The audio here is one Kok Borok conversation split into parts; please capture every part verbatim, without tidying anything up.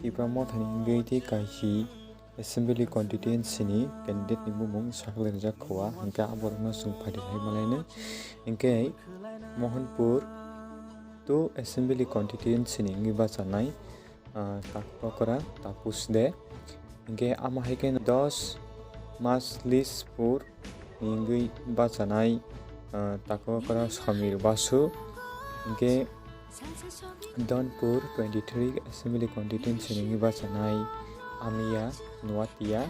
Tipra Mothani wngwi tei kaisi Assembly Constituency ni candidate ni bumung saklaijak khua, hwnkhe aborokno chwng phaidi khai malaino. Hwnkhe Mohanpur two Assembly Constituency ni wngwi bachanai, ah, Takokra Tapus De. Hwnkhe amo hai khe dos Majlispur ni wngwi bachanai, ah, Takokra Samir Basu. Hwnkhe Donpur twenty three Assembly Constituency ni wngwi bachanai Amiya Noatia.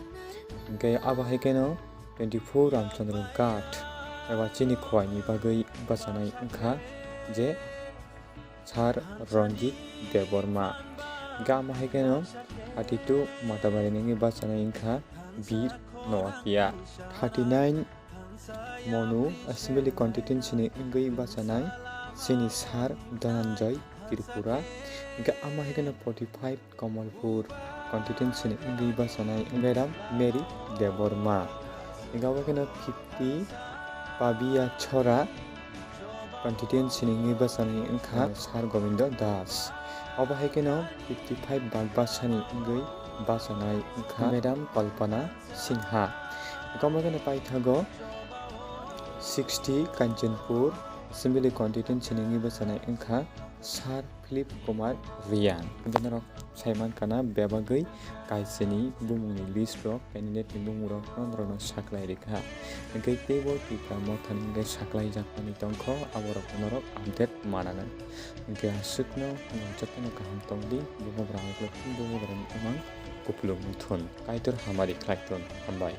Hwnkhe abo hai kheno twenty four Ramchandra Ghat eba chini khowai ni bagwi bachanai wngkha je Sir Ranjit Debbarma. Hwnkhe amo hai kheno thirty two Matabari ni wngwi bachanai wngkha Bir Noatia. Thirty nine Monu Assembly Constituency ni wngwi bachanai chini Sir Dhananjay Tripura. Hwnkhe amo hai kheno forty five Kamalpur Constituency ni wngwi bachanai Madam Mary Debbarma. Hwnkhe abo kheno fifty Pabia Chora Constituency ni wngwi bachanai wngkha Sir Gobindo Das. Abo hai kheno fifty five Bagbasani wngwi bachanai wngkha Madam Kalpana Sinha. Hwnkhe amo kheno paithago sixty Kanchanpur Assembly Constituency ni wngwi bachanai wngkha Sir Philip Kumar Riang. Hwnkhe norok sai mankha na bebagwi kaisini bumungni list rok, candidate ni bumung rok no norokno saklai rikha. Hwnkhe teibo Tipra Mothani hwnkhe saklai jakmani tongkho, aborok norok update mananw. Hwnkhe aswkno jotono kaham tongdi, bubagra ang, bubagra ni umang kupulung wngthun, Kaitor hamari khlai thun, hambai.